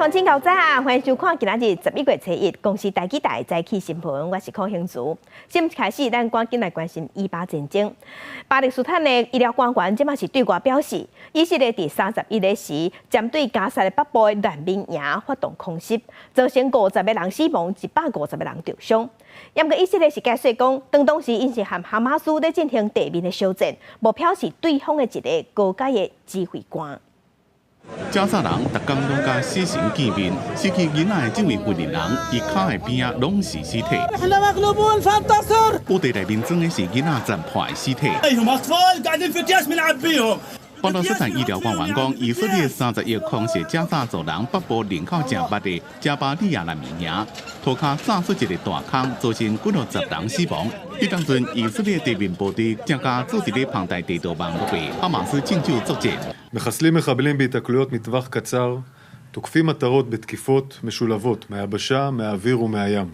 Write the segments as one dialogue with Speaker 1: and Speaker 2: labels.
Speaker 1: 朋友早啊，歡迎收看今仔日11月初一公視台語台早起新聞，我是柯興竹。新聞開始，咱趕緊來關心以巴戰爭。巴勒斯坦的醫療官員這馬是對外表示，以色列佇31日時，針對加薩的北部的難民營發動空襲，造成50個人死亡，150個人受傷。毋過以色列是解釋講，當時𪜶是和哈馬斯咧進行地面的小戰，目標是對方的一个高階的指揮官。
Speaker 2: 加薩人逐工攏佮死神見面，失去囡仔的這位婦人，伊跤的邊仔攏是屍體。布袋內面裝的是囡仔殘破的屍體。巴勒斯坦醫療官員講，以色列31空襲加薩走廊北部人口誠密的加巴利亞難民營，塗跤炸出一个大空，造成幾落十人死亡。彼當陣，以色列地面部隊正共駐佇咧龐大地道網絡的哈馬斯戰鬥作戰。
Speaker 3: מחסלים מחבלים בהיתקלויות מטווח קצר, תוקפים מטרות בתקיפות משולבות מהיבשה, מהאוויר ומהים.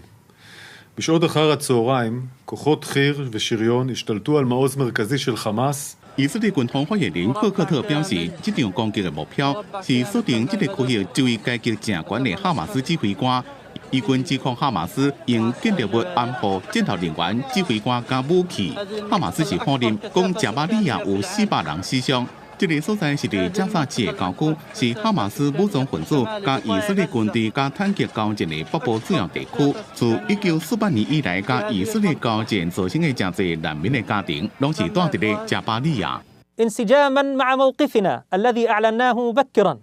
Speaker 3: בשעות אחר הצהריים, כוחות חי"ר ושריון השתלטו על מעוז מרכזי של חמאס.
Speaker 2: 以色列軍方發言人赫克特表示，這場攻擊的目標是鎖定這个區域這位階級誠懸的哈馬斯指揮官。以軍指控哈馬斯用建築物掩護戰鬥人員、指揮官佮武器。哈馬斯是否認，講加巴利亞有400人死傷。這个所在是佇加薩市的郊區，是哈馬斯武裝分子佮以色列軍隊佮坦克交戰的北部主要地區。自1948年以來，佮以色列交戰造成的誠濟難民的家庭，攏是蹛佇咧加巴利亞。
Speaker 4: انسجاما مع موقفنا الذي أعلناه مبكرا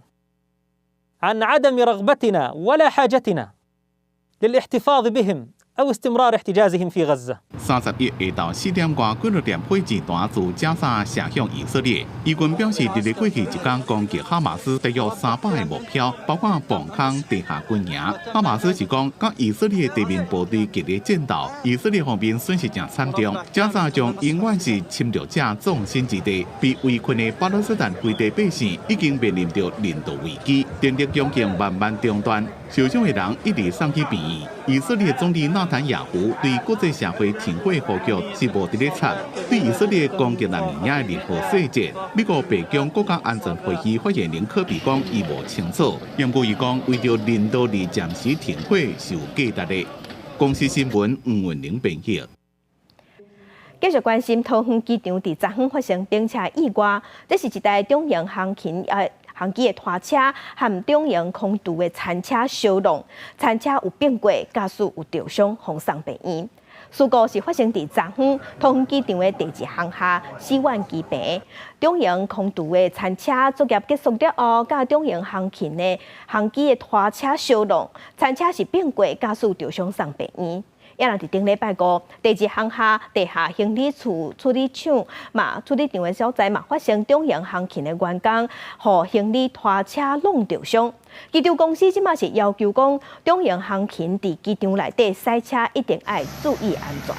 Speaker 4: عن عدم رغبتنا ولا حاجتنا للاحتفاظ بهم أو استمرار احتجازهم في غزة。
Speaker 2: 31下晝4點外幾落粒火箭彈自加薩射向以色列。以軍表示，佇咧過去一工攻擊哈馬斯大約300個目標，包括防空、地下軍營。哈馬斯是講，佮以色列地面部隊激烈戰鬥，以色列方面損失誠慘重。加薩將永遠是侵略者縱深之地，被圍困的巴勒斯坦非地百姓已經面臨著人道危機，電力供應慢慢中斷，受傷的人一直送去病院。以色列總理納坦雅胡對國際社會停火呼籲是無佇咧插，對以色列攻擊難民營的任何細節，美國白宮國家安全會議發言人柯比講，伊無清楚。不過伊講，為著人道而暫時停火是有價值的。公視新聞吳文玲編譯。
Speaker 1: 繼續關心桃園機場佇昨昏發生冰車意外，這是一台長榮航勤航機的拖車和長榮空廚的餐車相撞，餐車有變過，駕駛有著傷，予送病院。事故是發生佇昨昏桃園機場的第二航廈四萬機坪，長榮空廚的餐車作業結束了後，佮長榮航勤的航機的拖車相撞，餐車是變過，駕駛著傷送病院。也若佇頂禮拜五，第二航廈地下行李處理廠嘛，處理場的所在嘛，發生長榮航勤的員工予行李拖車挵著傷。機場公司這馬是要求講，長榮航勤佇機場內底駛車一定愛注意安全。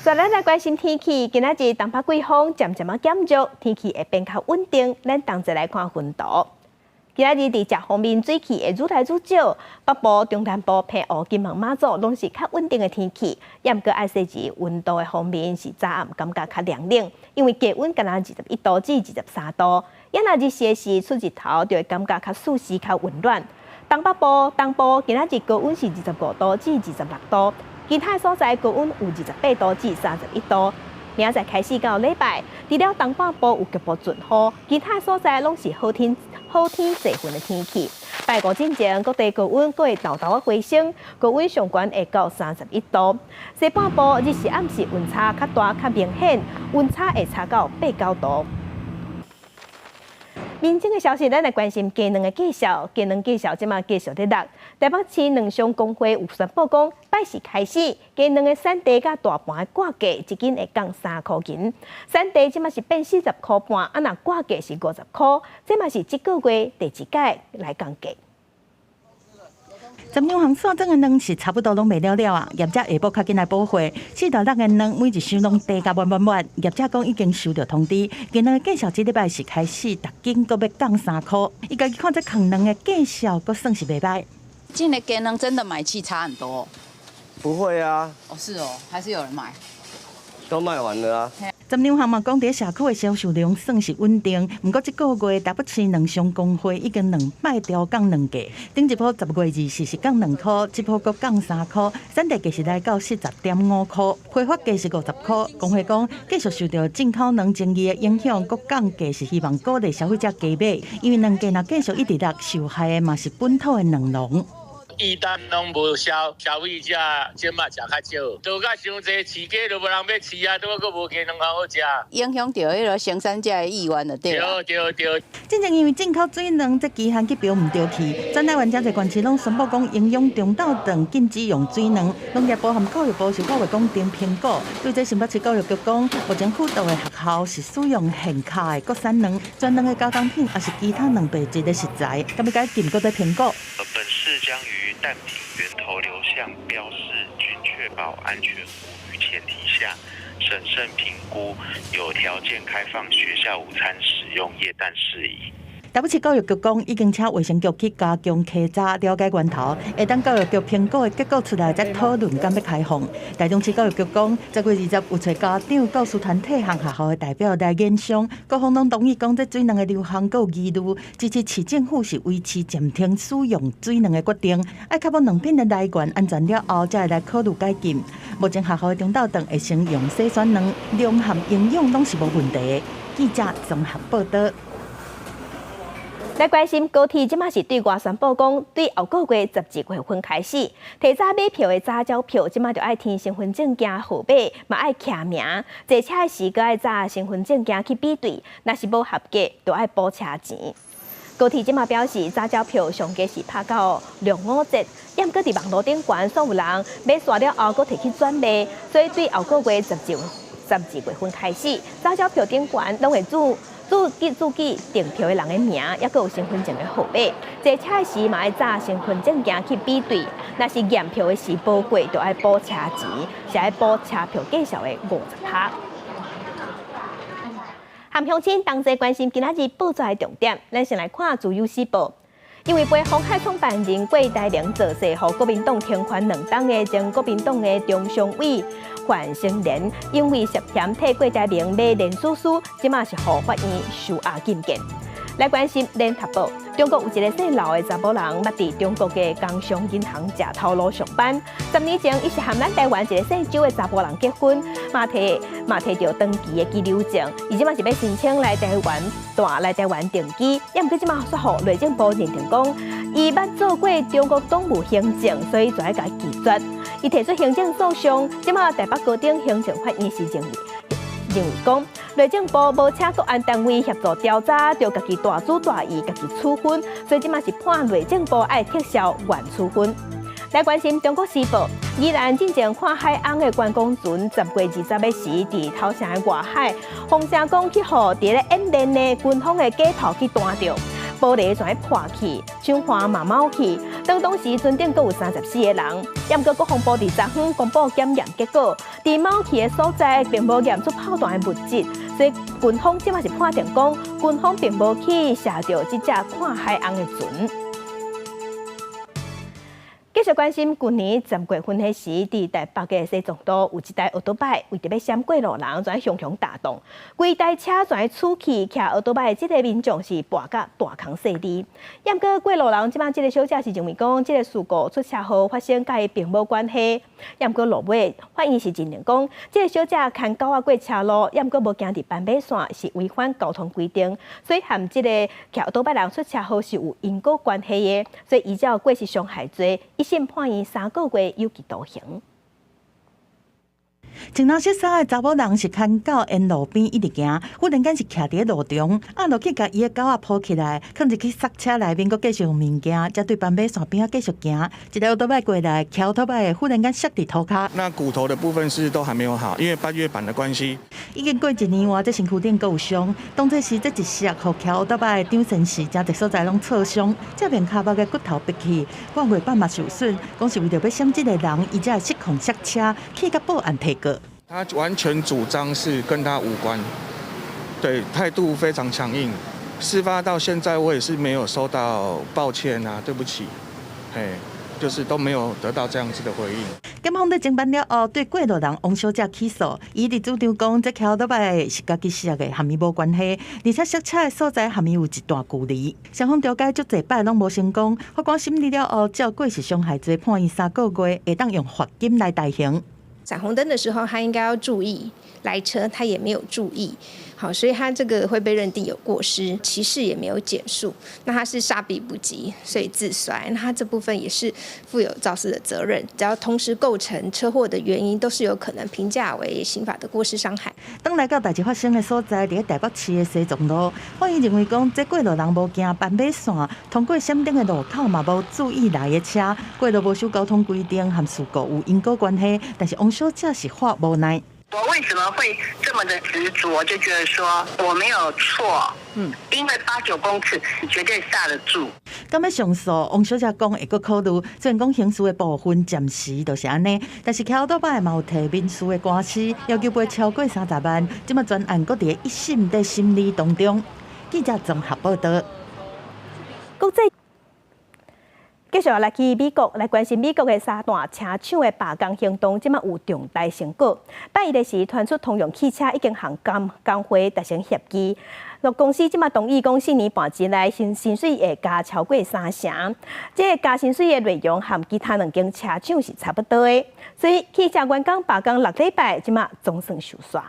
Speaker 1: 再來來關心天氣，今仔日東北季風漸漸仔減弱，天氣會變較穩定。咱同齊來看雲圖。今仔日佇食方面，水汽會愈來愈少，北部、中南部、澎湖、金門、馬祖攏是較穩定的天氣。毋過愛細緻溫度的方面是早暗感覺較涼冷，因為低溫干焦21度至23度。也若日時時出日頭，就會感覺較舒適、較溫暖。東北部、東部今仔日高溫是25度至26度，其他所在高溫有28度至31度。明仔載開始到禮拜，除了東半部有局部陣雨，其他所在攏是好天好天濟雲的天氣。拜五進前，各地高溫閣會沓沓仔回升，高溫上懸會到31度。西半部日時暗時溫差較大、較明顯，溫差會差到八九度。民生的消息，咱來關心雞卵的價數。雞卵價數這馬繼續咧落。台北市卵商公會有宣布講，拜四開始，雞卵的產地佮大盤的掛價，一斤會降3箍銀。產地這馬是變40箍半，啊若掛價是50箍，這嘛是這個月第一擺來降價。
Speaker 5: 12項散裝的卵是差不多攏賣了了啊！業者下晡較緊來補貨，四到六个卵每一箱攏提甲滿滿滿。業者講已經收到通知，雞卵的價數這禮拜是開始，逐斤閣欲降3箍。伊家己看這囥卵的價數，閣算是袂䆀。
Speaker 6: 今年雞卵真的買氣差很多。
Speaker 7: 不會啊。
Speaker 6: 哦，是哦，還是有人買。
Speaker 7: 都賣完了啊。
Speaker 5: 12項嘛講，佇社區的銷售量算是穩定，毋過這個月台北市卵商公會已經兩擺調降卵價，頂一波10月20是降2箍，這波閣降3箍，產地價是來到40.5箍，批發價是50箍。公會講，繼續受著進口卵爭議的影響，閣降價是希望鼓勵消費者加買，因為卵價若繼續一直落，受害的嘛是本土的卵農。
Speaker 7: 液蛋攏無銷，消費者這馬食較少，倒甲傷濟，飼雞都無人欲飼啊，都閣無雞卵好食。
Speaker 6: 影響著彼个生產者的意願就對。
Speaker 7: 對對對。
Speaker 5: 真正因為進口水卵這期限去標毋著去，全台灣誠濟縣市攏宣布講營養中晝頓禁止用水卵。農業部和教育部是五月講停評估，對這新北市教育局講，目前輔導的學校是使用現烤的國產卵，全卵的加工品抑是其他蛋白質的食材，敢欲共禁閣再評估。
Speaker 8: 本市將於蛋品源頭流向標示均確保安全無虞前提下，審慎評估有條件開放學校午餐使用液蛋事宜。
Speaker 5: 台北市教育局講，已經請衛生局去加強稽查，了解源頭，會等教育局評估的結果出來，再討論敢欲開放。台中市教育局講，10月20有揣家長、教師團體和學校的代表來研商，各方攏同意講，這水卵的流向閣有疑慮，支持市政府是維持暫停使用水卵的決定，愛確保卵品的來源安全了後，才會來考慮解禁。目前學校的中晝頓會先用洗選卵，量和營養攏是無問題。記者綜合報導。
Speaker 1: 來關心高鐵，這馬是對外宣布講，對後個月12月份開始，提早買票的早鳥票，這馬就愛填身份證件號碼，嘛愛簽名。坐車時，閣愛紮身份證件去比對，若是無合格，就愛補車錢。高鐵這馬表示，早鳥票上低是拍到端午節，毋過佇網路頂懸，煞有人買煞了後，閣提去轉賣，所以對後個月12月份開始，早鳥票頂懸攏會註記訂票的人的名，抑閣有身份證的號碼。坐車時嘛愛紮身份證件去比對，若是驗票的時無過，就愛補車錢，是愛補車票價數的50%。和鄉親同齊關心今仔日報紙的重點，咱先來看《自由時報》。因為陪鴻海創辦人郭台銘造勢，予國民黨停權兩冬的前國民黨的中常委范成廉，因為涉嫌替郭台銘買連史書，這馬是予法院收押禁見。來關心聯合報，中國有一个姓劉的查某人，捌佇中國的工商銀行食頭路上班。10年前，伊是和咱台灣一个姓周的查埔人結婚，嘛提著長期的居留證，伊這馬是欲申請來台灣，蹛來台灣定居。抑毋過這馬煞予內政部認定講，伊捌做過中國黨務行政，所以就愛共伊拒絕。伊提出行政訴訟，這馬台北高等行政法院是認為講，內政部無請國安單位協助調查，就家己大主大意，家己處分，所以這馬是判內政部愛撤銷原處分。來關心中國時報，宜蘭進前看海翁的觀光船，10月20的時，佇頭城的外海，風聲講去予佇咧演練的軍方的假炮去彈著，玻璃全破去，窗花嘛冒去。當時船頂閣有34個人，毋過國防部佇昨昏公布檢驗結果，佇冒去的所在並無驗出炮彈的物質，所以軍方這馬是判定講，軍方並無去射著這隻看海翁的船。繼續關心，舊年10月份彼時，佇台北的西藏路有一台歐多擺，為著欲閃過路人，全雄雄大動，規台車全出去，騎歐多擺的這个民眾是跋甲大空細膩。毋過過路人這馬這个小姐是認為講，這个事故出車禍發生，佮伊並無關係。毋過落尾法院是認定講，這个小姐牽狗仔過車路，毋過無行佇斑馬線，是違反交通規定，所以和這个騎歐多擺人出車禍是有因果關係的，所以依照過失傷害罪，一審判伊3個月有期徒刑。
Speaker 5: 穿藍色衫的查某人是牽狗沿路邊一直行，忽然間是徛佇路中，壓落去共伊的狗仔抱起來，囥入去剎車內面，閣繼續用物件，才對斑馬線邊仔繼續行。一个歐多擺過來，騎歐多擺的忽然間摔佇塗跤。
Speaker 9: 那骨頭的部分是都還沒有好，因為半月板的關係。
Speaker 5: 已經過一年外，這身軀頂閣有傷。當初時這一摔，予騎歐多擺的張先生誠濟所在攏挫傷，這邊跤目的骨頭拔去，半月板嘛受損。講是為著欲閃這个人，伊才會失控摔車，去共保安提告。
Speaker 9: 他完全主張是跟他無關，對，態度非常強硬。事發到現在，我也是沒有收到抱歉啊，對不起，嘿，就是都沒有得到這樣子的回應。
Speaker 5: 檢方佇偵辦了後，對過路人王小姐起訴，伊佇主張講，這騎歐多擺是家己摔的，和伊無關係，而且摔車的所在和伊有一段距離。雙方調解足濟擺攏無成功，法官審理了後，照過失傷害罪判伊3個月，會當用罰金來代刑。
Speaker 10: 閃紅燈的時候，他應該要注意來車，他也沒有注意，好，所以他這個會被認定有過失。騎士也沒有減速，那他是剎避不及，所以自摔，那他這部分也是負有肇事的責任。只要同時構成車禍的原因，都是有可能評價為刑法的過失傷害。
Speaker 5: 當來到代誌發生的所在，佇咧台北市的西藏路，法院認為講，這過路人無行斑馬線，通過閃燈的路口嘛無注意來的車，過路無守交通規定，和事故有因果關係，但是王小姐是發無奈。
Speaker 11: 我為什麼會這麼的執着？就覺得說我沒有錯，因為八九公尺絕對剎得住。
Speaker 5: 敢欲上訴，王小姐講會閣考慮。雖然講刑事的部分暫時就是按呢，但是騎歐多擺嘛有提民事的官司，要求賠超過30萬。這馬全案閣佇一審佇審理當中。記者綜合報道。
Speaker 1: 國際繼續來去美國來關心美國的三大車廠的罷工行動，這馬有重大成果。拜一的時傳出通用汽車已經和工會達成協議，公司這馬同意講4年半之內薪水會加超過3成。這個加薪水的內容和其他兩間車廠是差不多的，所以汽車員工罷工6禮拜，這馬總算收煞。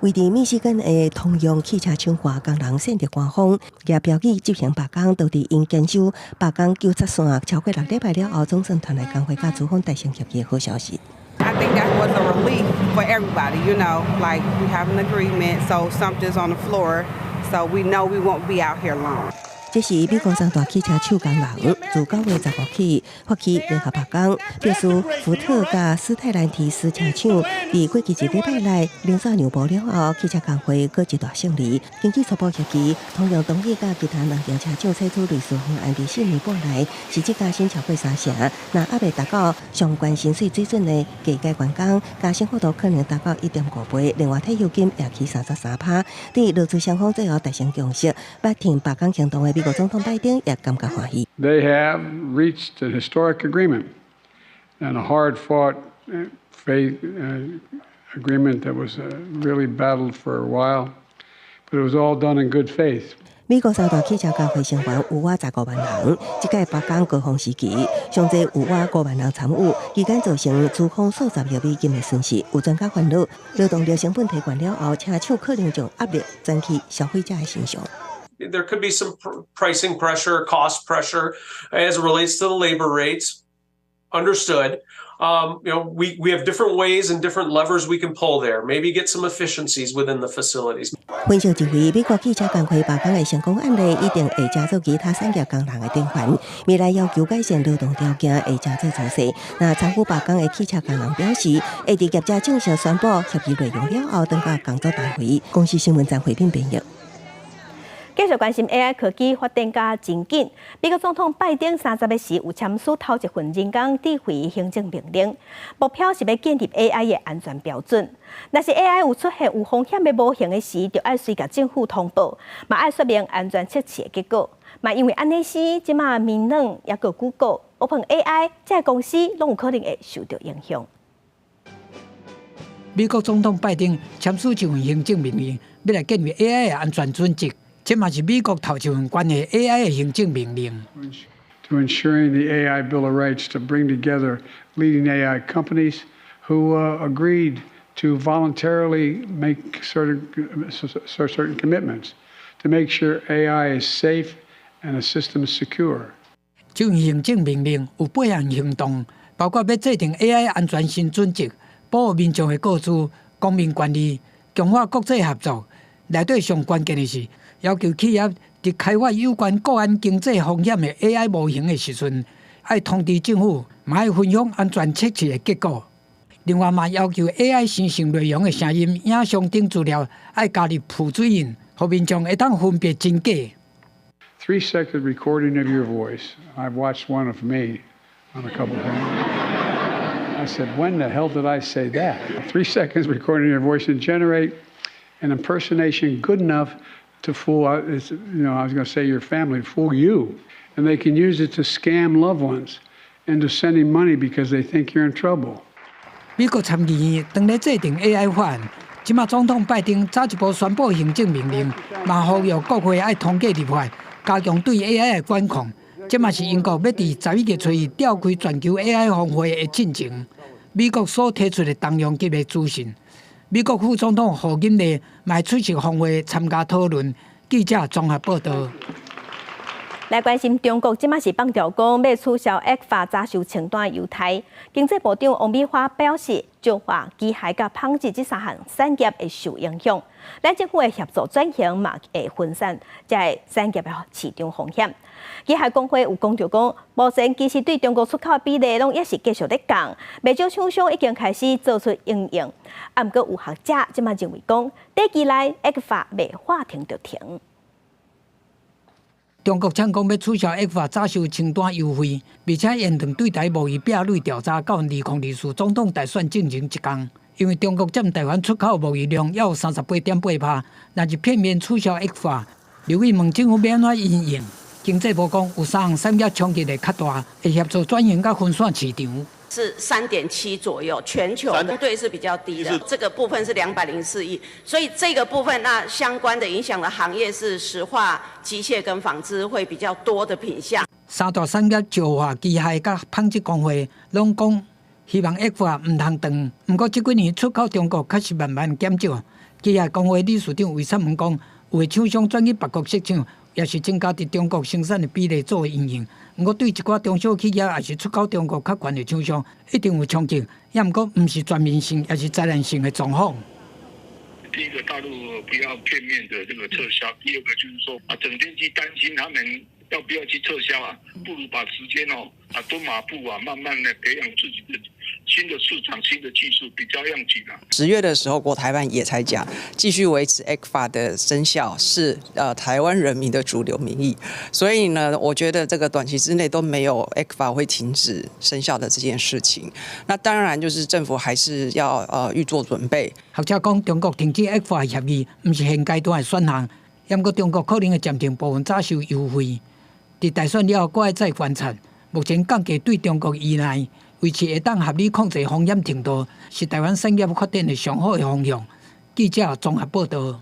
Speaker 12: 位佇密西根的通用汽車廠罷工人選擇官方舉標語執行罷工，導致𪜶堅守罷工糾察線超過六禮拜了後，總算傳來工會佮資方達成協議的好消息。
Speaker 13: I think that was a relief for everybody, like we have an agreement, so something's on the floor, so we know we won't be out here long.
Speaker 12: 這是美國三大汽車廠工人自9月15起發起聯合罷工，表示福特佮斯泰蘭提斯車廠佇過去一禮拜內連續讓步了後，汽車工會閣一大勝利。根據初步協議，通用同意佮其他兩間車廠採取類似方案，佇4年半內實質加薪超過3成。若猶未達到上懸薪水水準的低階員工，加薪幅度可能達到1.5倍。另外退休金也起33%。佇勞資雙方最後達成共識，捌停罷工行動的美國總統拜登也感覺歡喜。
Speaker 14: They have reached an historic agreement and a hard-fought faith agreement that was really battled for a while, but it was all done in good faith.
Speaker 12: 美國三大汽車工會成員有倚15萬人，這屆罷工高峰時期，上濟有倚5萬人參與，期間造成資方數十億美金的損失。有專家煩惱，勞動力成本提懸了後，車廠可能將壓力轉去消費者的身上。
Speaker 15: There could be some pricing pressure, cost pressure as it relates to the labor rates. Understood. We have different ways and different levers we can pull there. Maybe get some efficiencies within the facilities.
Speaker 12: 分析認為，美國汽車工會罷工的成功案例，一定會成做其他產業工人的典範。未來要求改善勞動條件，會成做趨勢。若參與罷工的汽車工人表示，會佇業者正式宣布協議內容了後，轉到工作單位。公視新聞張惠斌編譯。
Speaker 1: 繼續關心 AI 科技發展甲真緊。美國總統拜登30日時有簽署頭一份人工智慧行政命令，目標是欲建立 AI 的安全標準。若是 AI 有出現有風險的模型的時，就愛隨共政府通報，嘛愛說明安全測試的結果。嘛因為按呢時，這馬微軟抑閣 Google、OpenAI 這个公司攏有可能會受著影響。
Speaker 16: 美國總統拜登簽署一份行政命令，欲來建立 AI 的安全準則。這嘛是美國頭一份關係 AI 的行政命令。
Speaker 14: To ensuring the AI Bill of Rights to bring together leading AI companies who agreed to voluntarily make certain commitments to make sure AI is safe and the system is secure.
Speaker 16: 這份行政命令有八項行動，包括欲制定 AI 安全新準則，保護民眾的個資、公民權利，強化國際合作。內底上關鍵的是，要求企業佇開發有關國安經濟風險的 AI 模型的時陣，愛通知政府，嘛愛分享安全測試的結果。另外嘛要求 AI 生成內容的聲音、影像等資料愛加入浮水印，予民眾會當分別真假。
Speaker 14: 3-second recording of your voice. I've watched one of me on a couple of things. I said, "When the hell did I say that?" 3 seconds recording your voice and generate an impersonation good enough to fool, I was going to say your family, fool you. And they can use it to scam loved ones. Into sending money because they think you're in trouble.
Speaker 16: 美國參議院當咧制定 AI 法案，這馬總統拜登早一步宣布行政命令，嘛呼籲國會愛通過立法，加強對 AI 的管控。這嘛是英國欲佇11月初一召開全球 AI 峰會的進前，美國所提出的重量級的資訊。美國副總統賀錦麗嘛出席峰會參加討論。記者綜合報道。
Speaker 1: 來關心中國，這馬是放調講欲取消 ECFA 早收清單優待。經濟部長王美花表示，石化、機械佮紡織這三項產業會受影響。咱政府的協助轉型嘛會分散這个產業的市場風險。機械工會有講著講，目前其實對中國出口比例攏猶是繼續咧降，袂少廠商已經開始做出因應。啊，毋過有學者這馬認為講，短期內 ECFA 袂話停就停。
Speaker 16: 中國嗆講欲取消 ECFA 早收清單優惠，而且延長對台貿易壁壘調查到2024總統大選進前一工。因為中國佔台灣出口貿易量猶有38.8%，若是片面取消 ECFA，劉委問政府欲按怎因應？經濟部講有三項產業衝擊會較大，會協助轉型佮分散市場。
Speaker 17: 是3.7左右，全球相對是比較低的。這個部分是204億，所以這個部分那相關的影響的行業是石化、機械跟紡織會比較多的品項。
Speaker 16: 三大產業石化、機械佮紡織工會攏講希望 ECFA 毋通斷，毋過這幾年出口中國確實慢慢減少。機械工會理事長魏燦文講，有的廠商轉去別國設廠，抑是增加佇中國生產的比例做因應。毋過對一寡中小企業，抑是出口中國較懸的廠商，一定有衝擊。抑毋過毋是全面性，抑是災難性的狀況。
Speaker 18: 第一個，大陸不要片面的這個撤銷；第二個就是說啊，整天去擔心他們要不要去撤銷啊，不如把時間哦啊蹲馬步啊，慢慢的培養自己的新的市場、新的技術，比較要緊啊。
Speaker 19: 10月的時候，國台辦也才講，繼續維持 ECFA 的生效是台灣人民的主流民意。所以呢，我覺得這個短期之內都沒有 ECFA 會停止生效的這件事情。那當然就是政府還是要預做準備。
Speaker 16: 學者講，中國停止 ECFA 協議，毋是現階段的選項，毋過中國可能會暫停部分早收優惠。佇大選了後，閣愛再觀察。目前降低對中國依賴，維持會當合理控制風險程度，是台灣產業發展的上好的方向。記者綜合報道。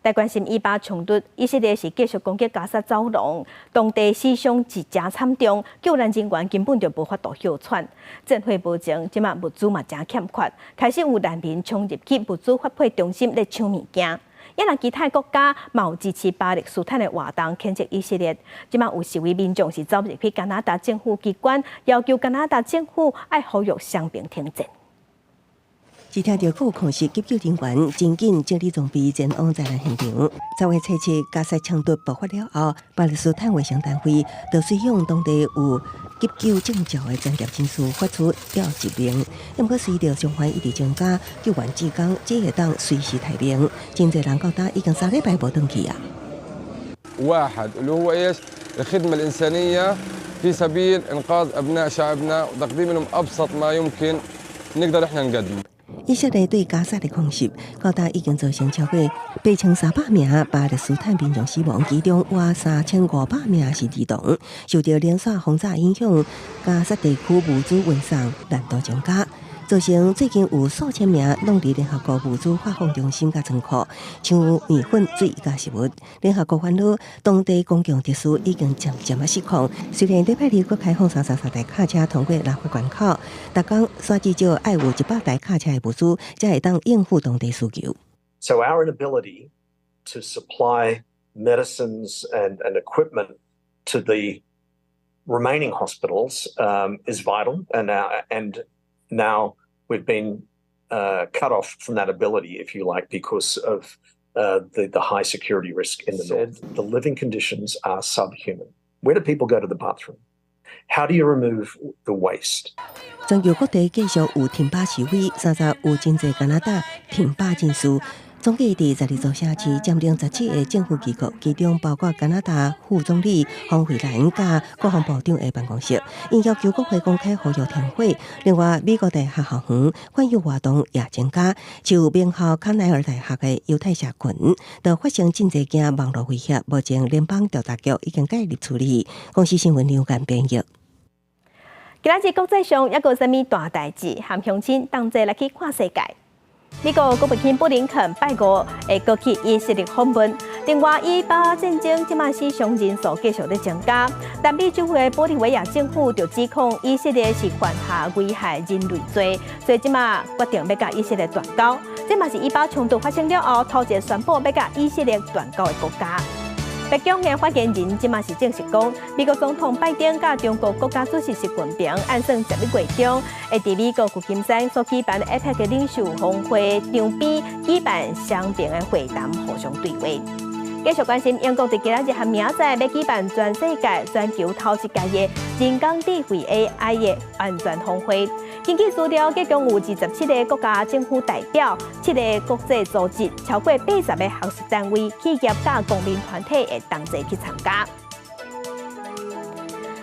Speaker 1: 來關心以巴衝突，以色列是繼續攻擊加沙走廊，當地死傷是誠慘重，救援人員根本就無法度歇喘。戰火無情，這馬物資嘛誠欠缺，開始有難民衝入去物資發配中心咧搶物件。抑若其他國家嘛有支持巴勒斯坦的活動，譴責以色列。這馬有示威民眾是走入去加拿大政府機關，要求加拿大政府愛呼籲雙邊停戰。
Speaker 12: 只聽著閣有空襲急救人員真緊整理裝備前往災難現場。10月初7，加沙衝突爆發了後，巴勒斯坦衛生單位就隨向當地有急救證照的專業人士發出調集令。毋過隨著傷患一直增加，救援志工只會當隨時待命。真濟人到今已經3禮拜無轉去啊。
Speaker 20: واحد اللي هو ايش؟ الخدمة الإنسانية في سبيل إنقاذ أبناء شعبنا وتقديم لهم أبسط ما يمكن نقدر إحنا نقدمه。
Speaker 12: 以色列對加沙的空襲，到今已經造成超過8300名巴勒斯坦民眾死亡，其中約3500名是兒童。受著連續轟炸影響，加沙地區物資運送難度增加，造成最近有數千名攏佇聯合國物資發放中心佮倉庫搶麵粉、水佮食物。聯合國煩惱當地公共設施已經漸漸仔失控。雖然禮拜二閣開放33台卡車通過拉法關口，逐工煞至少愛有100台卡車的物資，才會當應付當地需求。
Speaker 21: So our inability to supply medicines and equipment to the remaining hospitals is vital, and now we've been cut off from that ability, if you like, because of the high security risk in the north. The living conditions are subhuman. Where do people go to the bathroom? How do you remove the waste?
Speaker 12: 全球各地繼續有挺巴示威，30有真濟加拿大挺巴人士。總計佇12座城市佔領17個政府機構，其中包括加拿大副總理方慧蘭佮國防部長的辦公室，𪜶要求國會公開呼籲停火。另外，美國大學校園反猶活動也增加，像名校康奈爾大學的猶太社群，就發生真濟件網路威脅，目前聯邦調查局已經介入處理。公視新聞劉干編譯。
Speaker 1: 今仔日國際上猶閣有啥物大代誌？和鄉親同齊來去看世界。美國國務卿布林肯拜五會過去以色列訪問。另外，以巴戰爭這馬死傷人數繼續咧增加，南美洲的玻利維亞政府就指控以色列是犯下危害人類罪，所以這馬決定欲佮以色列斷交。這嘛是以巴衝突發生了後，頭一个宣布欲佮以色列斷交的國家。白宮的發言人這馬是證實講，美國總統拜登佮中國國家主席習近平按算11月中，會佇美國舊金山所舉辦的 APEC 的領袖峰會場邊舉辦雙邊的會談，互相對話。繼續關心英國佇今仔日和明仔載欲舉辦全世界全球頭一屆的人工智慧 AI 的安全峰會。根據資料，總共有27個國家政府代表、七个國際組織、超過80個學術單位、企業佮公民團體會同齊去參加。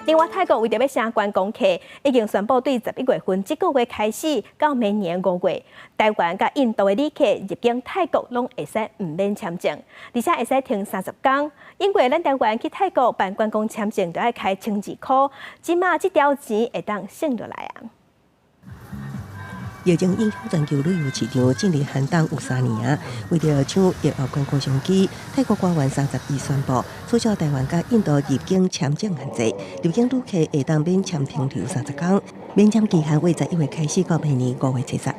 Speaker 1: 另外，泰國為著欲吸觀光客，已經宣布對11月份這個月開始到明年5月，台灣佮印度的旅客入境泰國攏會使毋免簽證，而且會使停30工。因為咱台灣去泰國辦觀光簽證，著愛開1200箍，這馬這條錢會當省落來啊！
Speaker 12: 疫情影響全球旅遊市場進入寒冬有3年啊！為著搶疫後觀光商機，泰國官員31宣布取消台灣佮印度入境簽證限制，入境旅客會當免簽停留30工，免簽期限為11月開始到明年5月30。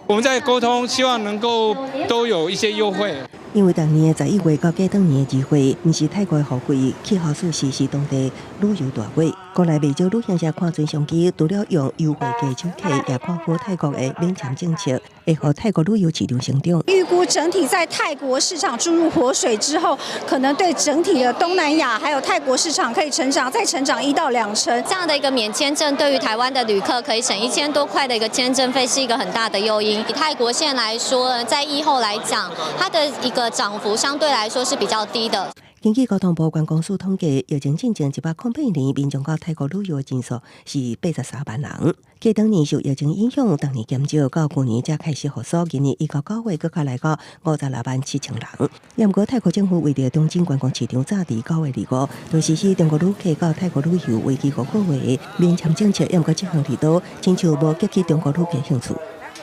Speaker 3: 我們在溝通，希望能夠都有一些優惠。
Speaker 12: 因為逐年的11月到過當年的2月，毋是泰國的雨季，氣候舒適，是當地旅遊大月。國內袂少旅行社看準商機，除了用優惠價搶客，也看好泰國的免簽政策，會予泰國旅遊市場成長。
Speaker 22: 預估整體在泰國市場注入活水之後，可能對整體的東南亞還有泰國市場可以成長，再成長1到2成。
Speaker 23: 這樣的一個免簽證，對於台灣的旅客可以省1000多塊的一個簽證費，是一個很大的誘因。以泰國線來說，在疫後來講，它的一個漲幅相對來說是比較低的。
Speaker 12: 根據交通部觀光署統計，疫情進前108年，民眾到泰國旅遊的人數是83萬人。過當年受疫情影響，逐年減少，到舊年才開始復甦。今年1到9月，閣較來到56萬7千人。毋過泰國政府為著重振觀光市場，早佇9月25就實施中國旅客到泰國旅遊為期5個月的免簽政策。毋過這項利多，親像無激起中國旅客興趣。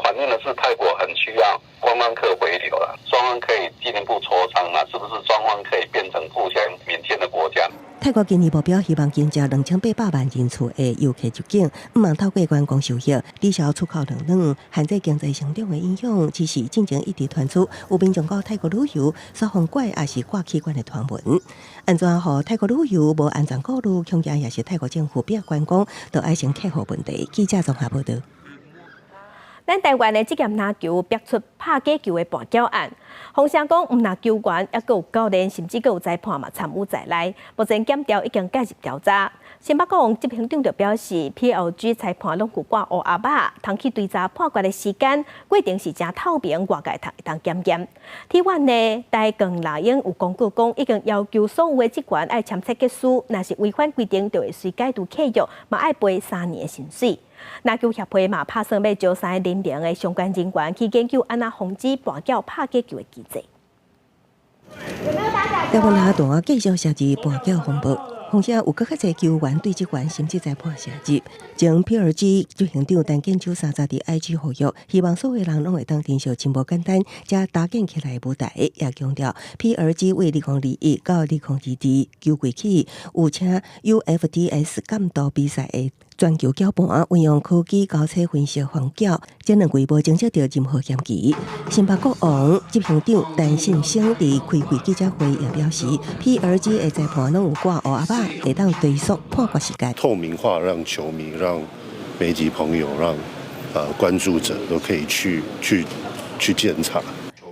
Speaker 24: 反映的是泰國很需要觀光客回流了，雙方可以進一步磋商嘛？是不是雙方可以變成互相免簽的國家？
Speaker 12: 泰國今年目標希望增加2800萬人次的遊客入境，向望透過觀光收益抵消出口轉軟、限制經濟成長的影響。只是進前一直傳出有民眾到泰國旅遊，煞予拐抑是割器官的傳聞。按怎予泰國旅遊無安全顧慮，恐驚也是泰國政府逼觀光，都愛先克服問題。記者綜合報導。
Speaker 1: 咱台灣的職業籃球爆出拍假球的跋筊案，風聲講毋但球員，猶閣有教練，甚至閣有裁判嘛參與在內。目前檢調已經介入調查。新北國王執行長就表示，PLG 裁判攏有掛烏盒仔，通去追查判決的時間過程是誠透明，外界會當檢驗。體院呢，台鋼獵鷹有公告講，已經要求所有的職員愛簽切結書，若是違反規定，就會隨解除契約，嘛愛賠3年的薪水。籃球協會嘛拍算欲招三个聯盟的相關人員去研究按怎防止跋筊拍假球的機制。
Speaker 12: 台灣籃壇繼續涉入跋筊風暴，風聲有閣較濟球員對職員甚至裁判涉入。前 PLG 執行長陳建州30佇 IG 呼籲，希望所有人攏會當珍惜真無簡單，才搭建起來的舞台，也強調 PLG 為2021到2022球季起，有請 UFDS 監督比賽的全球攪盤，運用科技交叉分析防攪，這兩季無偵測著任何嫌疑。新北國王執行長陳信生佇開會記者會也表示，PLG 的裁判攏有掛烏盒仔，會當追溯判決時間。
Speaker 25: 透明化，讓球迷、讓媒體朋友、讓關注者都可以去檢查。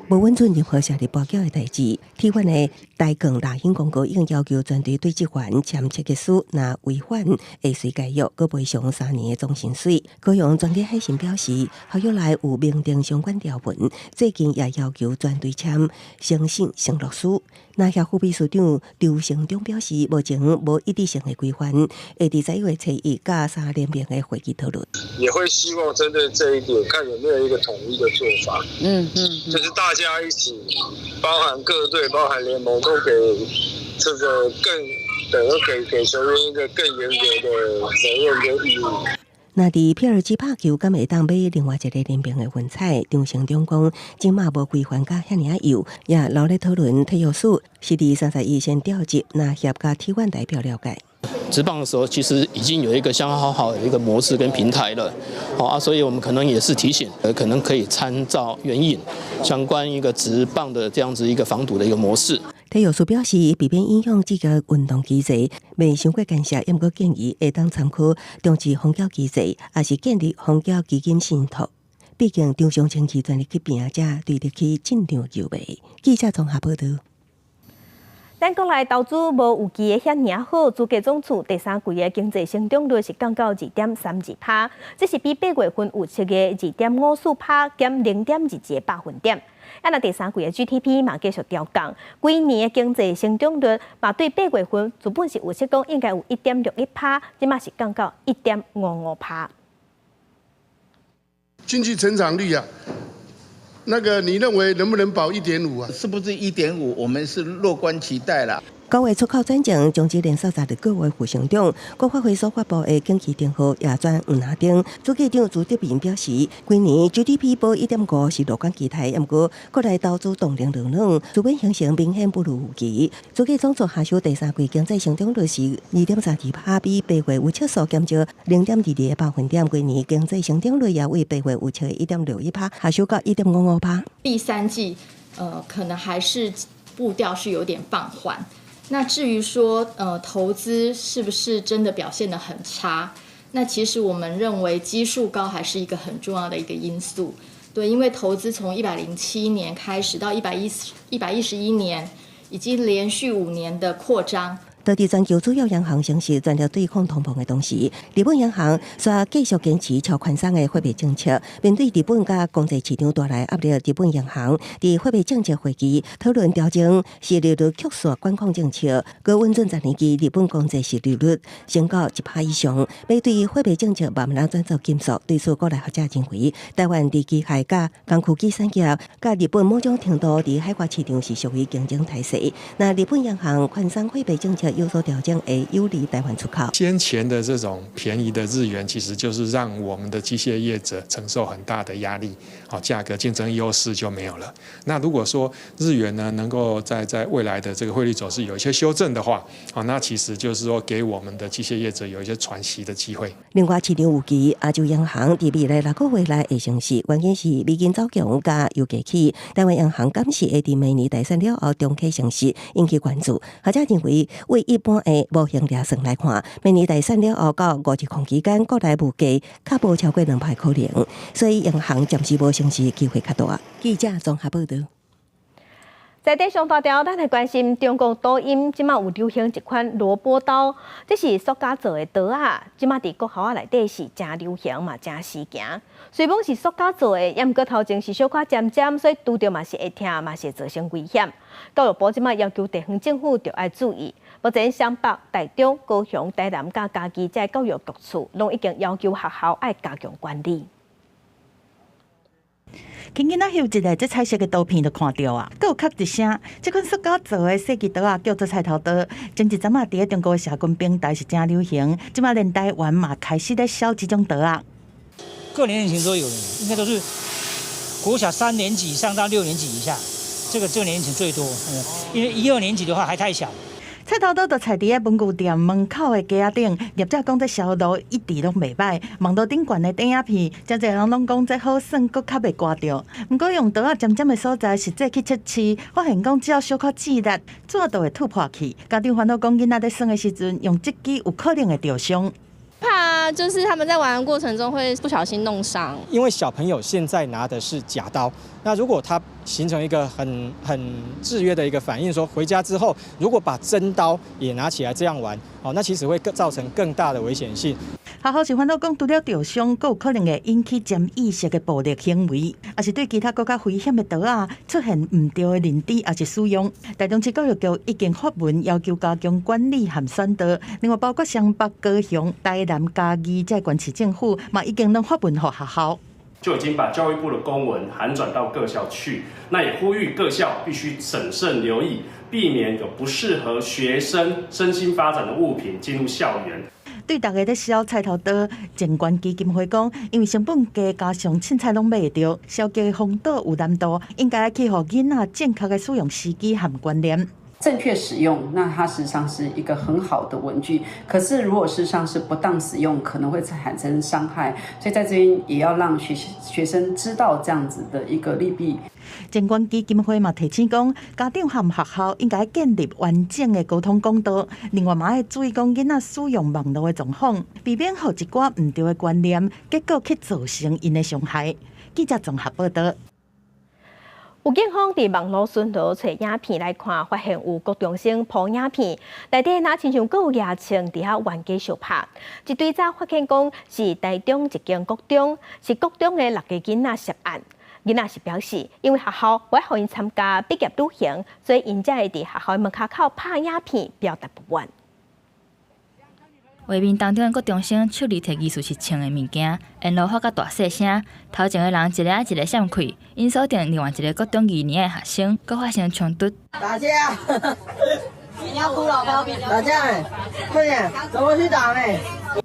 Speaker 12: 無允准任何涉入跋筊的代誌。體院的台鋼獵鷹公告已經要求全隊對職員簽切結書，若違反會隨解約，閣賠償3年的總薪水。高雄專家海神表示，合約內有明定相關條文，最近也要求全隊簽誠信承諾書。籃協副秘書長劉成忠表示，目前無一致性的規範，會佇11月初一佮三聯盟的會議討論。
Speaker 26: 也會希望針對這一點，看有沒有一個統一的做法。就是大家一起，包含各隊、包含聯盟，都給這個更等於給球員一個更嚴格的責任跟義務。
Speaker 12: 若佇皮爾基拍球，敢會當買另外一个聯盟的運彩？張成中講，這馬無規範甲遐爾仔幼，也留咧討論。體育署是佇31先調集籃協佮體院代表了解。
Speaker 2: 職棒的時候，其實已經有一個相當好好的一個模式跟平台了，好啊，所以我們可能也是提醒，可能可以參照援引相關一個職棒的這樣子一個防堵的一個模式。
Speaker 12: 體育署表示，避免影響這個運動機制，袂傷過干涉，毋過建議會當參考中職封繳機制，抑是建立封繳基金信託。畢竟張相清氣全力去拼，才對得起進場球迷。記者綜合報導。
Speaker 1: 咱國內投資無預期的遐爾好，主計總處第三季的經濟成長率是降到2.32%，這是比8月份預測的2.54%減0.22個百分點。啊，若第三季的 GDP 嘛繼續調降，規年的經濟成長率嘛對8月份原本是預測講應該有1.61%，這馬是降到1.55%。
Speaker 4: 經濟成長率啊，那個你認為能不能保1.5啊？
Speaker 6: 是不是1.5？我們是樂觀期待啦。
Speaker 12: 九月出口轉正，終止連續12個月負成長。國發會所發布的景氣燈號也轉黃藍燈。主計長朱德明表示，今年 GDP 保1.5是樂觀期待，毋過國內投資動能轉軟，資本形成明顯不如預期。主計總處下修第三季經濟成長率是2.32%，比八月預測數減少0.22個百分點。今年經濟成長率也為八月預測1.61%，下修到1.55%。
Speaker 7: 第三季，可能還是步調是有點放緩。那至於說，投資是不是真的表現得很差？那其實我們認為基數高還是一個很重要的一個因素。對，因為投資從107年開始到111年，已經連續5年的擴張。
Speaker 12: 當地全球主要央行升息，全力對抗通膨的同時，日本央行煞繼續堅持超寬鬆的貨幣政策。面對日本佮國際市場帶來壓力，日本央行佇貨幣政策會議討論調整殖利率曲線管控政策，閣穩準十年期日本公債殖利率升到1%以上，欲對貨幣政策慢慢轉做緊縮。對此，國內學者認為，台灣佇機械佮工具機產業，佮日本某種程度佇海外市場是屬於競爭態勢。若日本央行寬鬆貨幣政策有所調整，會有利台灣出口。
Speaker 8: 先前的這種便宜的日元，其實就是讓我們的機械業者承受很大的壓力，好，價格競爭優勢就沒有了。那如果說日元呢，能夠在未來的這個匯率走勢有一些修正的話，啊，那其實就是說給我們的機械業者有一些喘息的機會。
Speaker 12: 另外，市場預期亞洲央行佇未來6個月內會升息，原因是美金走強佮油價起。台灣央行敢是會佇明年大選了後重啟升息，引起關注。學者認為，為一般的模型驗算來看，明年大選了後到5月期間，國內物價較無超過2%可能，所以央行暫時無升息的機會較大。記者綜合報導。
Speaker 1: 在地上大條，咱來關心中國抖音這馬有流行一款蘿蔔刀，這是塑膠做的刀仔，這馬佇國校仔內底是誠流行嘛，誠時行。雖罔是塑膠做的，也毋過頭前是小可尖尖，所以拄著嘛是會疼，嘛是會造成危險。教育部這馬要求地方政府著愛注意。目前雙北、台中、高雄、台南佮嘉義這教育局處，攏已經要求學校愛加強管理。
Speaker 5: 輕囡仔翕一个這彩色的圖片就看著啊，閣有咔一聲，這款塑膠做的細枝刀仔叫做菜頭刀，前一陣仔佇咧中國的社群平台是誠流行，這馬連台灣嘛開始咧銷這種刀仔。
Speaker 9: 各年齡層都有，應該都是國小三年級以上到六年級以下，這個年齡層最多。因為一二年級的話還太小。
Speaker 5: 菜頭刀就菜佇咧文具店門口的架仔頂，業者講這銷路一直攏袂䆀。網路頂懸的電影片，誠濟人攏講這好耍，閣較袂颳著。毋過用刀仔尖尖的所在，實際去測試，發現講只要小可賋力，紙就會吐破去。家長煩惱講，囡仔咧耍的時陣，用這支有可能會著傷。
Speaker 27: 怕就是他們在玩的過程中會不小心弄傷。
Speaker 28: 因為小朋友現在拿的是假刀，那如果他形成一個很制約的一個反應，說回家之後如果把真刀也拿起來這樣玩，哦，那其實會更造成更大的危險性。
Speaker 5: 學校是煩惱講，除了著傷，閣有可能會引起潛意識的暴力行為，抑是對其他閣較危險的刀仔出現毋對的認知，抑是使用。台中市教育局已經發文要求加強管理和宣導，另外包括雙北、高雄、台南、嘉義這縣市政府嘛，已經攏發文予學校。
Speaker 29: 就已經把教育部的公文函轉到各校去，那也呼籲各校必須審慎留意，避免有不適合學生身心發展的物品進入校園。
Speaker 5: 對逐家咧削菜頭刀，靜觀基金會講，因為成本低，加上凊彩攏買會著，消極防盜有難度，應該去予囡仔正確的使用時機和觀念。
Speaker 10: 正確使用，那它實際上是一個很好的文具。可是如果事實上是不當使用，可能會產生傷害。所以在這邊也要讓學生知道這樣子的一個利弊。
Speaker 5: 靜觀基金會嘛提醒講，家長和學校應該建立完整的溝通管道。另外嘛愛注意講囡仔使用網路的狀況，避免予一寡毋對的觀念，結果去造成𪜶的傷害。記者綜合報道。
Speaker 1: 有警方佇網路巡邏揣影片來看，發現有國中生 po 影片，內底若親像閣有牙槍佇遐冤家相拍。一追查發現講是台中一間國中，是國中的六個囡仔涉案。囡仔是表示，因為學校無愛予𪜶參加畢業旅行，所以𪜶才會佇學校門跤口拍影片，表達不滿。
Speaker 11: 畫面當中的國中生手裡提疑似是槍的物件，沿路發甲大細聲，頭前的人一个仔一个閃開，𪜶鎖定另外一個國中二年的學生，閣發生衝突。
Speaker 13: 打架！你要哭了，打架！快點，走過去打嘞！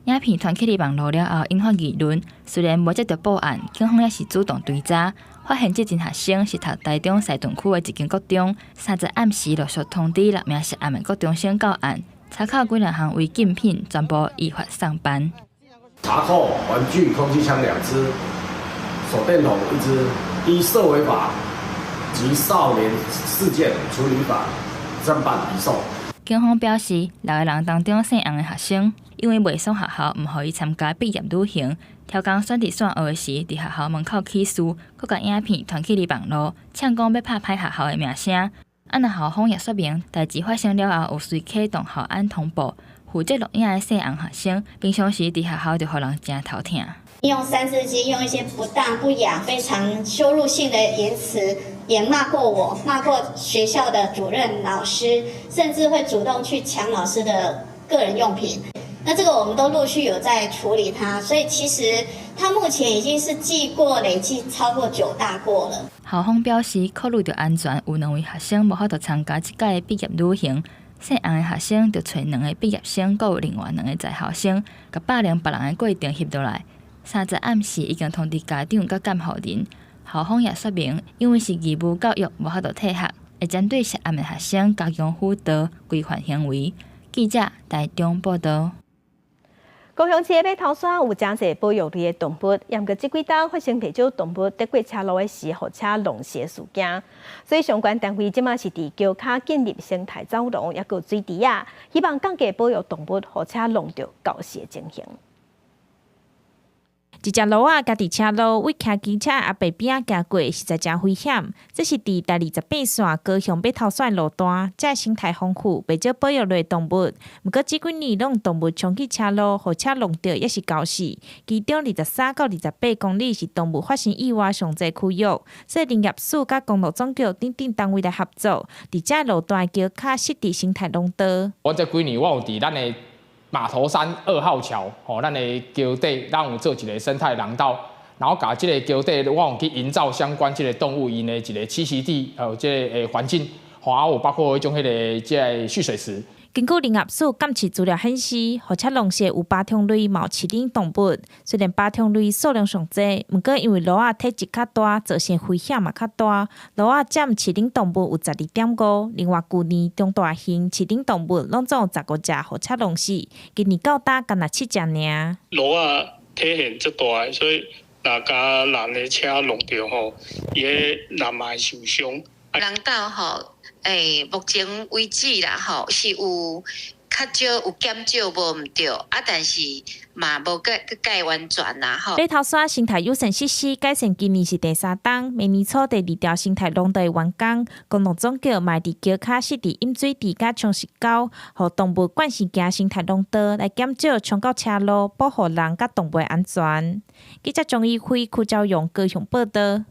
Speaker 11: 影片傳去佇網路了後，引發議論。雖然無接著報案，警方也是主動追查，發現這陣學生是讀台中西屯區的一間國中。30暗時陸續通知六名涉案的國中生到案。查扣幾若項違禁品，全部依法送辦。
Speaker 14: 查扣玩具空氣槍兩支，手電筒一支，依社維法及少年事件處理法偵辦移送。
Speaker 11: 警方表示，六個人當中姓楊的學生，因為袂爽學校毋予伊參加畢業旅行，挑工選佇散學時，佇學校門口起事，閣共影片傳去佇網路，嗆講欲拍歹學校的名聲。啊，若校方也說明，代誌發生了後，有隨啟動校安通報，負責錄影的姓楊學生，平常時佇學校就予人誠頭疼。
Speaker 15: 用三字經，用一些不當不雅、非常羞辱性的言辭，也罵過我，罵過學校的主任老師，甚至會主動去搶老師的個人用品。那這個我們都陸續有在處理他，所以其實他目前已經是記過累計超過9大過了。
Speaker 11: 校方表示，考慮著安全，有兩位學生無法度參加這屆的畢業旅行。姓楊的學生就揣兩個畢業生，閣有另外兩個在校生，共霸凌別人的過程翕落來。30暗時已經通知家長佮監護人。校方也說明，因為是義務教育，無法度退學，會針對涉案的學生加強輔導、規範行為。記者台中報道。
Speaker 1: 高雄市的馬頭山有誠濟保育類的動物，毋過這幾冬發生袂少動物佇過車路的時，予車弄死的事件。所以相關單位這馬是佇橋跤建立生態走廊，抑閣水池仔，希望降低保育動物予車弄著絞死的情形。
Speaker 16: 一隻驢仔共佇車路為騎機車阿伯邊仔行過，實在誠危險。這是佇台28線高雄馬頭山路段，遮生態豐富，袂少保育類動物。毋過這幾年攏動物衝去車路，予車弄著，抑是絞死。其中23到28公里是動物發生意外上濟區域，所以林業署佮公路總局等等單位來合作，佇遮路段橋跤設置生態廊道。
Speaker 17: 我這幾年我有佇咱的馬頭山2號橋，吼，咱的橋底，咱有做一個生態廊道，然後共這个橋底，我有去營造相關這个動物𪜶的一個棲息地，還有這个環境，吼，啊有包括彼種彼个這个蓄水池。
Speaker 16: 根據林業署監視資料顯示，予車弄死有爬蟲類，嘛有飼養動物。雖然爬蟲類數量上濟，毋過因為驢仔體積較大，造成危險嘛較大。驢仔佔飼養動物有12.5，另外舊年中大型飼養動物攏總有15隻予車弄死，今年到今干焦7隻爾。
Speaker 18: 驢仔體型足大，所以若共人的車弄著吼，伊个人嘛會受傷。
Speaker 19: 人道吼。目前為止啦，吼是有較少有減少，無毋對啊，但是嘛無蓋完全啦，吼。
Speaker 16: 馬頭山生態友善設施改善，今年是第3冬，明年初第2條生態廊道完工。公路總局嘛佇橋跤設置飲水池佮沖石溝，予動物慣性行生態廊道，來減少衝到車路，保護人佮動物安全。記者張怡輝、柯昭勇高雄報道。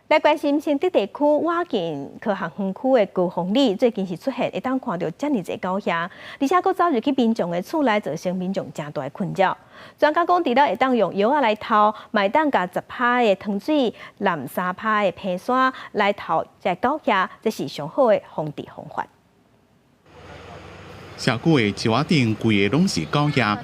Speaker 1: 來關心新竹地區倚近科學園區的高峰里，最近是出現會當看著遮爾濟狗仔，而且閣走入去民眾的厝內，造成民眾誠大的困擾。專家講，除了會當用藥仔來投，嘛會當共10%的糖水淋3%的硼砂來投這狗仔，這是上好的防治方法。
Speaker 2: 社區的樹仔頂規个攏是狗驛，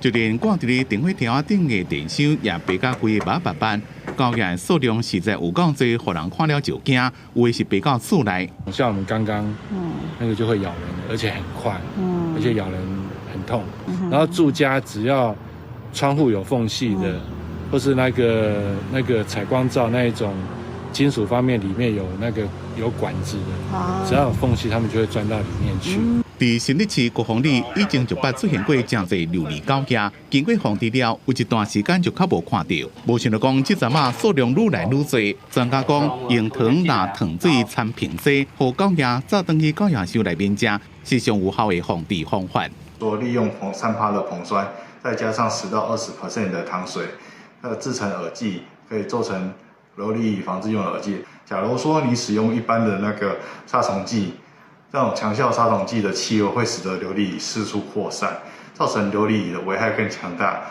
Speaker 2: 就連掛佇咧電火柱仔頂的電箱也白甲規个白白白。狗驛的數量實在有夠濟，予人看了就驚，有的是爬到厝內。
Speaker 3: 像我們剛剛那個就會咬人，而且很快，而且咬人很痛。然後住家只要窗戶有縫隙的，或是那個採光罩那一種金屬方面裡面有那個有管子的，只要有縫隙，他們就會鑽到裡面去。
Speaker 2: 佇新北市國防里以前就捌出現過誠濟琉璃狗驛，經過防治了，有一段時間就較無看著。無想著講這陣仔數量愈來愈濟，專家講用糖若糖水摻硼砂，予狗驛走轉去狗驛箱內面食，是上有效的防治方法。
Speaker 20: 說利用3%的硼酸，再加上10到20% 的糖水，製成饵劑，可以做成琉璃蟻防治用的饵劑。假如說你使用一般的那個殺蟲劑，這種強效殺蟲劑的氣味會使得琉璃蟻四處擴散，造成琉璃蟻的危害更強大。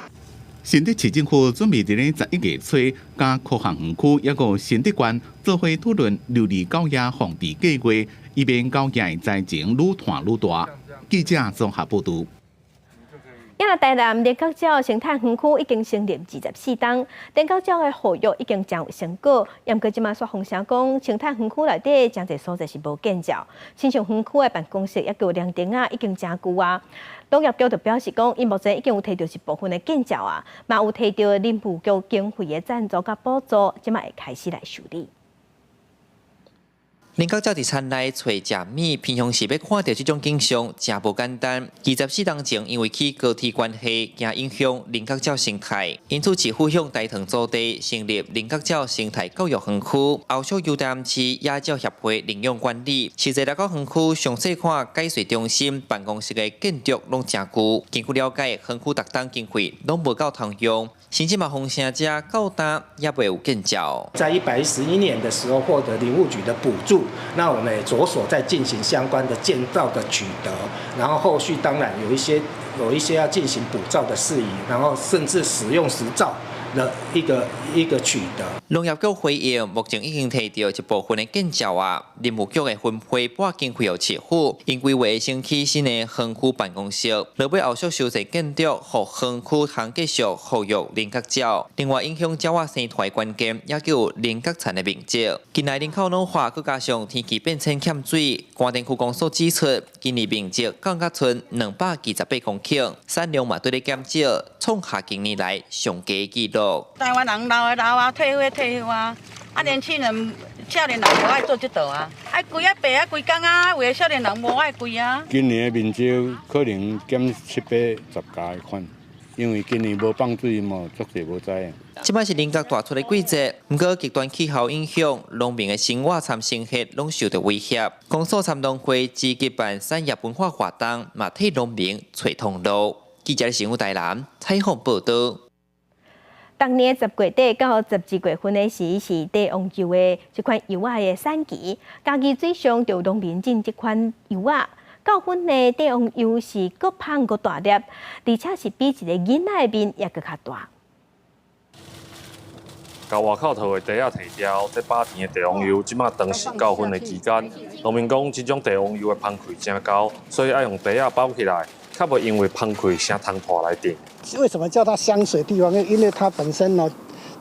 Speaker 2: 新竹市政府準備佇咧11月初，佮科學園區抑閣新竹縣做伙討論琉璃狗驛防治計劃，以免狗驛的災情愈湠愈大。記者綜合報導。
Speaker 1: 今仔台南苓角鳥生態園區已經成立24冬，苓角鳥的護育已經誠有成果。毋過這馬煞風聲講，生態園區內底誠濟所在是無建照，親像園區的辦公室抑閣涼亭仔已經誠舊啊。農業局就表示講，𪜶目前已經有提著一部分的建照啊，嘛有提著林務局經費的贊助佮補助，這馬會開始來修理。
Speaker 21: 苓角鳥佇田內揣食物，平常時欲看著這種景象，誠無簡單。24冬前，因為起高鐵關係，驚影響苓角鳥生態，因此市府向大塘租地成立苓角鳥生態教育園區，後續由台南市野鳥協會領養管理。實際來講，園區詳細看解說中心辦公室的建築攏誠舊。根據了解，園區逐冬經費攏無夠通用，甚至嘛風聲遮到今也未有建照。
Speaker 22: 在111年的時候獲得林務局的補助。那我們也着手在進行相關的建造的取得，然後後續當然有一些要進行補照的事宜，然後甚至使用執照的一個取得。
Speaker 21: 農業局回應，目前已經提著一部分的建照啊，林務局會分配撥經費予市府，𪜶規劃先起新的園區辦公室，落尾後續修繕建築，予園區通繼續護育苓角鳥。另外，影響鳥仔生態關鍵，也有苓角蠶的面積。近來人口老化，閣加上天氣變遷欠水，關田區公所指出，今年面積降甲賰228公頃，產量嘛對咧減少，創下近年來上低紀錄。
Speaker 23: 台灣人老的老啊，退休的退休啊，啊年輕人、少年人無愛做這道啊，愛規啊白啊規工啊，有的少年人無愛規啊。
Speaker 27: 今年的面積可能減七八十家的款，因為今年無放水嘛，足濟無知。
Speaker 21: 這擺是苓角大出的季節，毋過極端氣候影響，農民的生活參生活攏受著威脅。公所參農會積極辦產業文化活動，嘛替農民揣通路。記者新聞台南採訪報導。
Speaker 1: 逐年10月底到12月份的時，是帝王柚的這款柚仔的產期。嘉義水上就農民種這款柚仔，九份的帝王柚是閣芳閣大粒，而且是比一个囡仔的面也閣較大。
Speaker 28: 共外口套的袋仔提掉，這飽甜的帝王柚，這馬當是九份的期間。農民講，這種帝王柚的芳氣誠厚，所以愛用袋仔包起來，較袂因為芳氣聲通破來頂。
Speaker 29: 為什麼叫它香水帝王？因為它本身呢，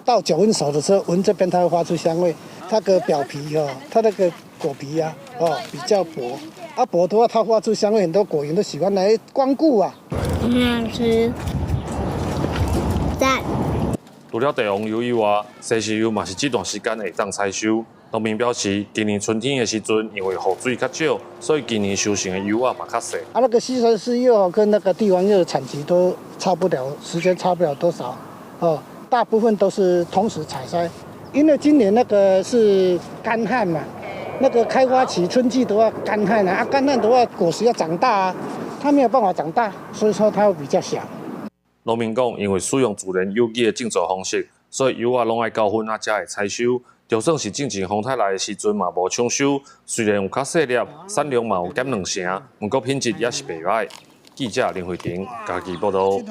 Speaker 29: 到9分熟的時候，聞這邊它會發出香味。它個表皮哦，它那個果皮啊，哦比較薄，啊薄的話，它發出香味，很多果蠅都喜歡來光顧啊。
Speaker 24: 很好吃，讚。
Speaker 28: 除了帝王柚以外，西施柚嘛是這段時間會當採收。農民表示，今年春天的時陣，因為雨水較少，所以今年收成的柚仔嘛較細。
Speaker 29: 啊，那個西施柚跟那個帝王柚的產期都差不了，時間差不了多少，哦，大部分都是同時採摘。因為今年那個是乾旱嘛，那個開花期春季的話乾旱啊，乾旱的話果實要長大啊，它沒有辦法長大，所以說它會比較小。
Speaker 28: 農民講，因為使用自然有機的種植方式，所以柚仔攏愛九份仔才會採收。就算是進前風颱來的時陣嘛，無搶收。雖然有較細粒，產量嘛有減兩成，毋過品質也是袂䆀。記者林慧婷嘉義報導。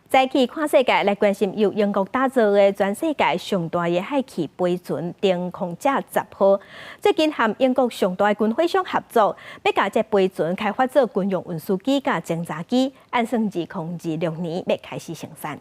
Speaker 1: 再去看世界，來關心由英國打造的全世界上大的氦氣飛船登空者十號，最近和英國上大的軍火商合作，欲共這飛船開發做軍用運輸機佮偵察機，按算2026年欲開始生產。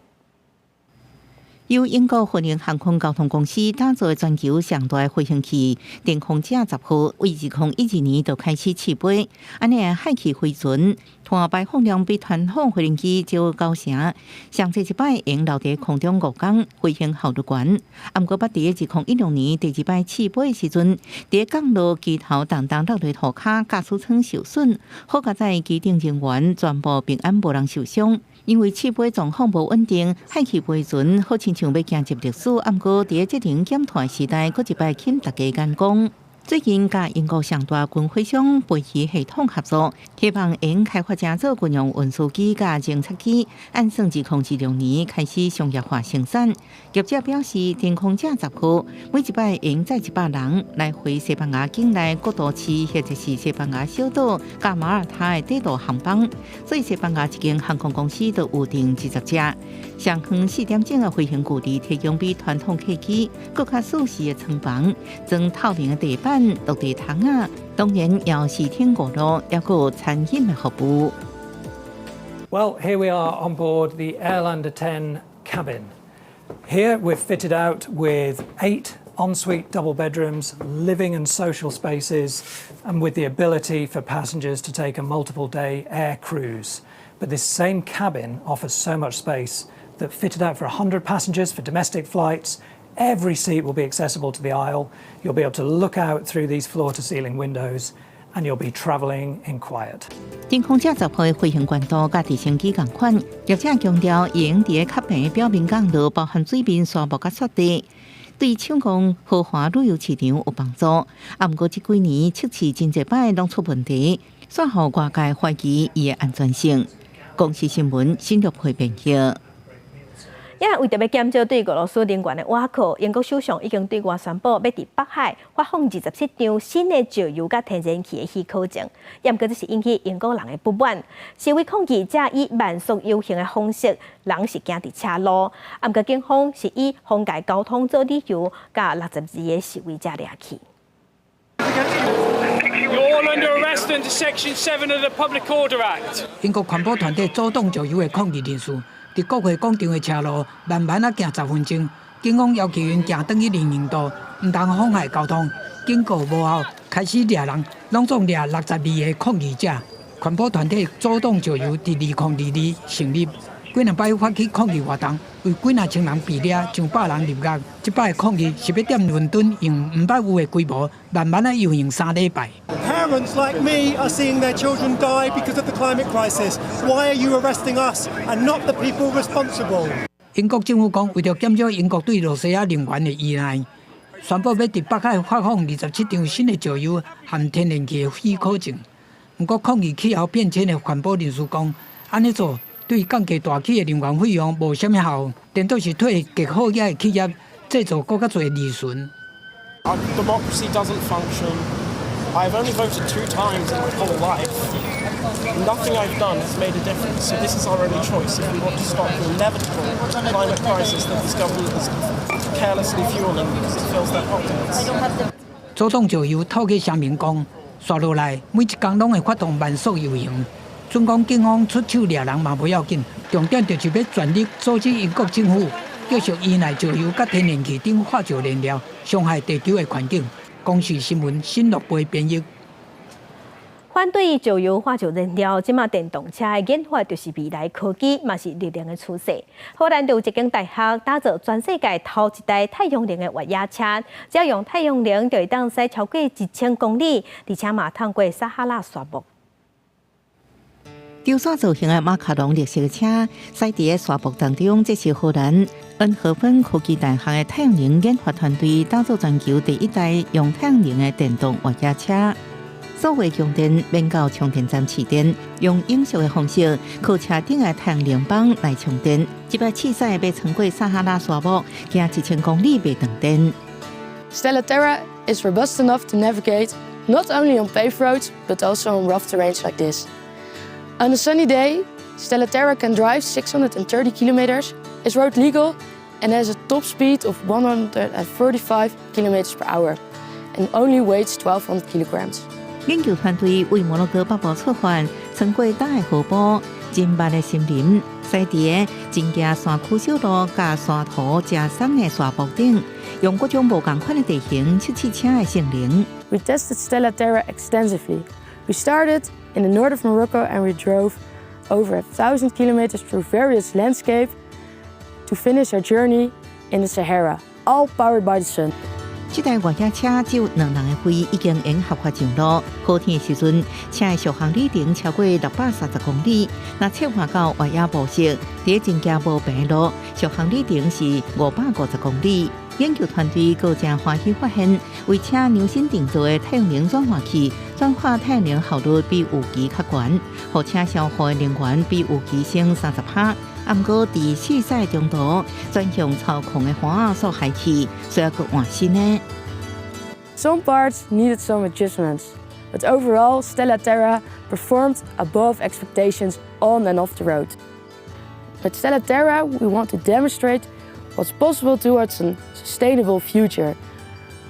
Speaker 4: 由英國荷蘭航空交通公司打造的全球上大飛行器登空者十號，為2012年就開始試飛。按呢氦氣飛船碳排放量比傳統飛行機少九成，上濟一擺會留佇空中5工，飛行效率懸。毋過，捌佇2016年第二擺試飛時陣，佇降落機頭重重落佇塗跤，駕駛艙受損，好佳哉機頂人員全部平安無人受傷。因為試飛狀況無穩定，氦氣飛船好親像欲行入歷史，毋過佇節能減碳時代，閣一擺吸引大家眼光。最近，佮英國上大軍火商飛魚系統合作，希望會開發成做軍用運輸機佮偵察機，按算2026年開始商業化生產。業者表示，登空者十號每一擺會載100人來回西班牙境內各都市或者是西班牙小島佮馬耳他的短途航班，所以西班牙一間航空公司都預訂20隻。上遠4點鐘的飛行距離，提供比傳統客機閣較舒適的艙房，裝透明的地板、落地窗仔，當然有視聽娛樂，抑閣有餐飲的服務。
Speaker 6: Well, here we are on board the Airlander 10 cabin. Here we're fitted out with eight ensuite double bedrooms, living and social spaces, and with the ability for passengers to take a multiple day air cruise. But this same cabin offers so much space that fitted out for 100 passengers for domestic flights, every seat will be accessible to the aisle. You'll be able to look out through these floor to ceiling windows and you'll be travelling in quiet.
Speaker 4: 登空者十號的飛行高度佮直升機仝款，業者強調，會用佇較平的表面降落，包含水面、沙漠佮雪地，對搶攻豪華旅遊市場有幫助。啊，毋過這幾年測試真濟擺攏出問題，煞予外界懷疑伊的安全性。公視新聞新陸配編譯。
Speaker 1: 也為著欲減少對俄羅斯能源的倚靠，英國首相已經對外宣布，欲佇北海發放27張新的石油佮天然氣的許可證。毋過這是引起英國人的不滿，示威抗議者以慢速遊行的方式，人是行佇車路，毋過警方是以妨礙交通做理由，共62個示威者掠去。
Speaker 7: You're all under arrest under Section 7 of the Public Order Act。
Speaker 8: 英國環保團體阻擋石油的抗議人士，佇國會廣場的車路慢慢仔行10分鐘，警方要求𪜶行轉去人行道，毋通妨礙交通。警告無效，開始掠人，攏總掠62個抗議者。環保團體阻擋石油佇2022成立，幾若擺發起抗議活動，有幾若千人被掠，上百人入獄。這擺抗議是欲踮倫敦用毋捌有的規模，慢慢仔遊行3禮拜。
Speaker 9: Parents like me are seeing their children die because of the climate crisis. Why are you arresting us and not the people responsible?
Speaker 8: 英國政府講，為著減少英國對羅西亞能源的依賴，宣布欲佇北海發放27張新的石油和天然氣的許可證。毋過，抗議氣候變遷的環保人士講，按呢做對降低大氣的能源費用無啥物效，顛倒是替極好額的企業製造閣較濟利潤。
Speaker 12: Our democracy doesn't function. I've only voted two times in my whole life. Nothing I've done has made a difference. So this is our only choice if we want to stop the inevitable climate crisis that this government is carelessly fueling because it fills their pockets.
Speaker 8: 阻擋石油透過聲明講，紲落來每一工攏會發動慢速遊行。準講警方出手掠人嘛無要緊，重點就是欲全力阻止英國政府繼續依賴石油佮天然氣等化石燃料，傷害地球的環境。公視新聞新樂貝編譯。
Speaker 1: 反對石油化石燃料，這馬電動車的研發就是未來科技，嘛是力量的趨勢。荷蘭就有一間大學打造全世界頭一台太陽能的越野車，只要用太陽能就會當駛超過1000公里，而且嘛通過撒哈拉沙漠。
Speaker 4: 雕塑造型的馬卡龍綠色車，駛佇沙漠當中，這是荷蘭恩荷芬科技大學的太陽能研發團隊打造全球第一台用太陽能的電動越野車。所有供電免到充電站試電，用永續的方式靠車頂的太陽能板來充電。這擺試駛欲穿過撒哈拉沙漠，行1000公里袂斷電。
Speaker 24: Stella Terra is robust enough to navigate not only on paved roads, but also on rough terrains like this. On a sunny day, Stella Terra can drive 630 kilometers, is road legal and has a top speed of 135 kilometers per hour and only weighs 1200 kilograms.
Speaker 4: 研究團隊為摩洛哥北部出發，穿過大河波、真密的森林，駛佇真崎山區小路佮山塗誠鬆的沙坡頂，用各種無仝款的地形測試車的性能。
Speaker 24: We tested Stella Terra extensively. We started in the north of Morocco and we drove over 1,000 kilometers through various landscapes to finish our journey in the Sahara, all powered by the sun.
Speaker 4: 這台越野車只有兩人的歲，已經會合法上路。好天的時陣，車的續航里程超過630公里。若切換到越野模式，佇真崎無平路，續航里程是550公里。研究團隊閣誠歡喜發現，為車量身定做的太陽能轉換器，轉化太陽能效率比預期較懸，予車消耗的能源比預期省30%。毋過，佇試駛中途轉向操控的環仔所害去，需要閣換新的。
Speaker 24: Some parts needed some adjustments, but overall, Stella Terra performed above expectations on and off the road. With Stella Terra, we want to demonstrate what's possible towards a sustainable future.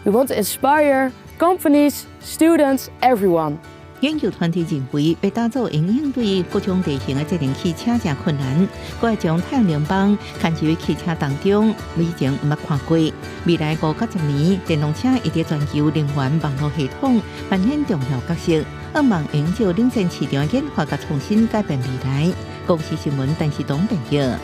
Speaker 24: We want to inspire companies, students, everyone.
Speaker 4: 研究團隊認為，欲打造會應對各種地形的節能汽車誠困難，閣會將太陽能板牽入汽車當中，以前毋捌看過。未來5到10年，電動車會佇全球能源網路系統扮演重要角色，向望會用領先市場的研發佮創新改變未來。公視新聞陳世東編譯。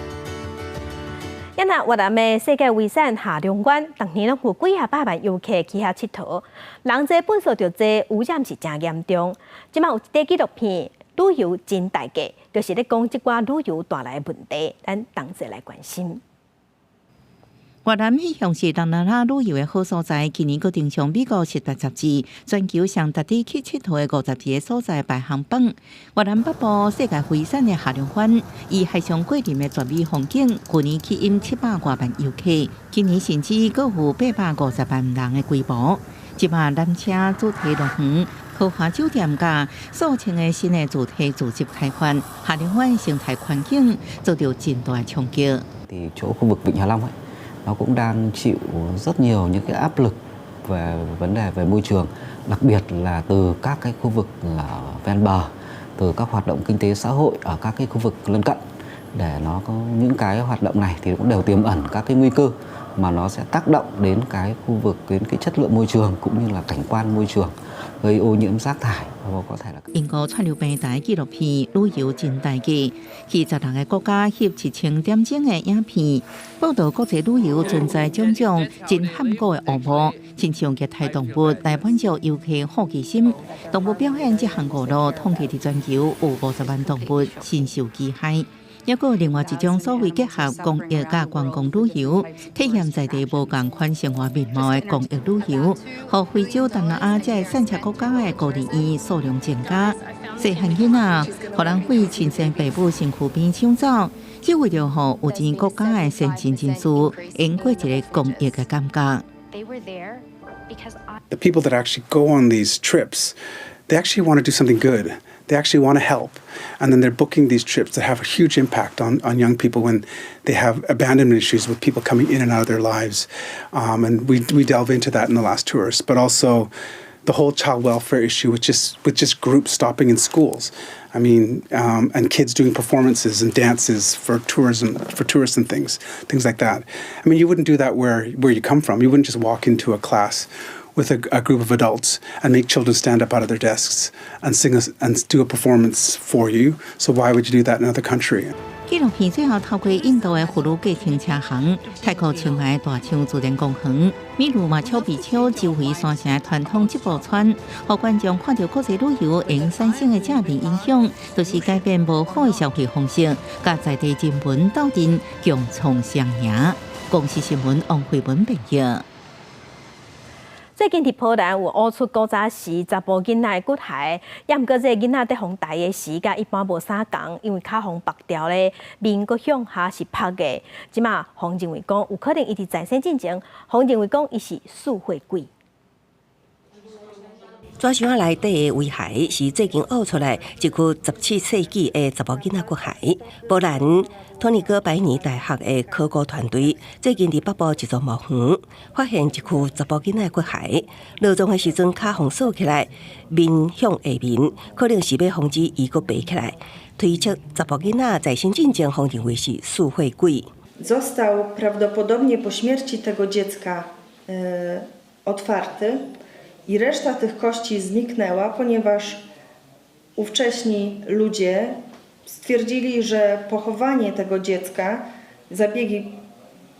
Speaker 1: 啊若越南的世界遺產下龍灣，逐年攏有幾仔百萬遊客去遐𨑨迌，人濟糞埽著濟，污染是誠嚴重。這馬有一塊紀錄片《旅遊真代價》，就是咧講這寡旅遊帶來的問題，咱同齊來關心。
Speaker 4: 越南一向是東南亞旅遊的好所在，今年閣登上美國時代雜誌全球上值得去𨑨迌的50個所在排行榜。越南北部世界遺產的下龍灣，以海上桂林的絕美風景，去年吸引700外萬遊客，今年甚至閣有850萬人的規模。這馬纜車主題樂園、豪華酒店佮數千个新的主題住宅開發，下龍灣生態環境遭著真大的衝擊。
Speaker 5: Thì chỗ khu vực Vịnh Hạ Long ấy, nó cũng đang chịu rất nhiều những cái áp lực về vấn đề về môi trường, đặc biệt là từ các cái khu vực ven bờ, từ các hoạt động kinh tế xã hội ở các cái khu vực lân cận để nó có những cái hoạt động này thì cũng đều tiềm ẩn các cái nguy cơ mà nó sẽ tác động đến cái khu vực, đến cái chất lượng môi trường cũng như là cảnh quan môi trường, gây ô nhiễm rác thải và có thể là
Speaker 4: 英國串流平台紀錄片《旅遊真代價》，去16個國家翕1000點鐘的影片，報導國際旅遊存在種種真罕見的烏幕，親像虐待動物來滿足遊客好奇心。動物表演這項娛樂，統計佇全球有50萬動物身受其害。抑閣另外一種所謂結合公益佮觀光旅遊，體驗在地無仝款生活面貌的公益旅遊，予非洲、東南亞這散赤國家的孤兒院數量增加。細漢囡仔，予人對親生爸母身軀邊搶走，只為著予有錢國家的先進人士，用過一个公益的感覺。
Speaker 10: The people that actually go on these trips, they actually want to do something good. They actually want to help. And then they're booking these trips that have a huge impact on young people when they have abandonment issues with people coming in and out of their lives. And we delve into that in The Last Tourist, but also the whole child welfare issue with just groups stopping in schools. I mean, and kids doing performances and dances for tourism, for tourists and things like that. I mean, you wouldn't do that where you come from. You wouldn't just walk into a class with a group of adults and make children stand up out of their desks and sing and do a performance for you. So why would you do that in another country?
Speaker 4: 紀錄片最後透過印度的婦女計程車行、泰國清邁大象自然公園、秘魯馬丘比丘周圍山城的傳統織布村，予觀眾看著國際旅遊會產生的正面影響，就是改變無好的消費方式，佮在地人文鬥陣共創雙贏。公視新聞王慧文編譯。
Speaker 1: 最近佇波蘭有挖出古早時查埔囡仔的骨骸，也毋過這个囡仔佇予抬的時，佮一般無啥仝，因為跤予縛牢咧，面閣向下是曝的。這馬予認為講有可能伊佇在生進前，予認為講伊是塑血鬼。
Speaker 11: 紙箱仔內底的遺骸是最近挖出來一具17世紀的查埔囡仔骨骸。波蘭托尼哥白尼大學的考古團隊最近佇北部一座墓園發現一具查埔囡仔骨骸，落葬的時陣跤予鎖起來，面向下面，可能是欲防止伊閣爬起來。推測查埔囡仔在生進前，予認為是嗜血鬼。
Speaker 13: Został prawdopodobnie po śmierci tego dziecka otwarty i reszta tych kości zniknęła, ponieważ ówcześni ludzie stwierdzili, że pochowanie tego dziecka, zabiegi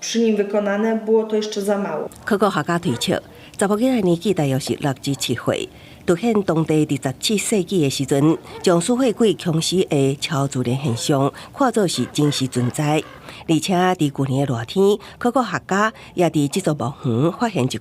Speaker 13: przy nim wykonane, było to jeszcze za mało.
Speaker 11: 考古學家推測，查埔囡仔年紀大約是6至7歲，凸顯當地佇17世紀的時陣，將嗜血鬼殭屍的超自然現象看作是真實存在。而且佇舊年的熱天，考古學家也佇這座墓園發現一具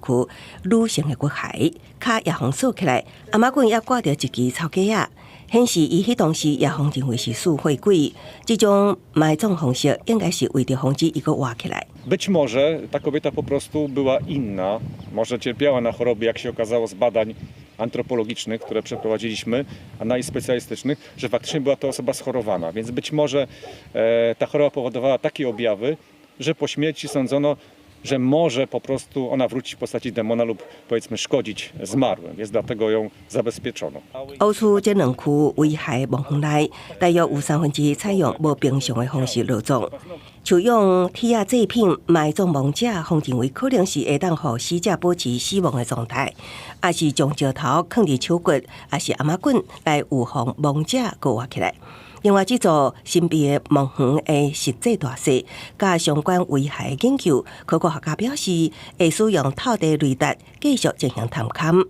Speaker 11: 女性的骨骸，跤也予鎖起來，頷仔棍也掛著一支草雞仔，顯示伊彼當時也予認為是嗜血鬼。這種埋葬方式應該是為著防止伊閣活起來。
Speaker 14: Być może ta kobieta po prostu była inna, może cierpiała na choroby, jak się okazało z badań antropologicznych, które przeprowadziliśmy, analiz specjalistycznych, że faktycznie była to osoba schorowana. Więc być może ta choroba powodowała takie objawy, że po śmierci sądzono, że może po prostu ona wrócić w postaci demona lub powiedzmy szkodzić zmarłym, więc dlatego ją zabezpieczono.
Speaker 11: 挖出這兩具遺骸墓園內，大約有1/3採用無平常的方式落葬，像用鐵仔製品埋葬亡者，予認為可能是會當予死者保持死亡的狀態，抑是將石頭囥佇手骨，抑是頷仔棍來預防亡者閣活起來。另外，這座神秘的墓園的實際大細，佮相關遺骸研究，考古學家表示會使用透地雷達繼續進行探勘。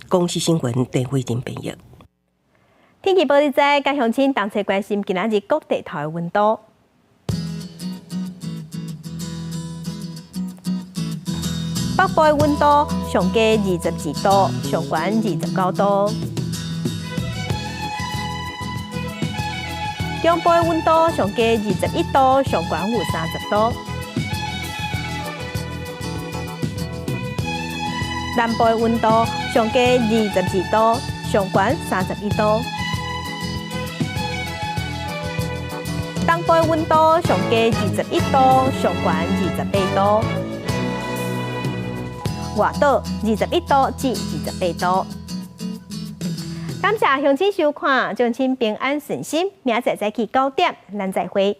Speaker 11: 公視新聞鄧慧珍編譯。
Speaker 1: 天氣報你知，佮鄉親同齊關心今仔日各地頭的溫度。北部的溫度上低22度，上懸29度。中部的溫度上低21度，上懸有30度。南部的溫度上低22度，上懸31度。東部的溫度上低21度，上懸28度。外島21度至28度。感謝鄉親收看，祝親平安順心，明仔載早起9點，咱再會。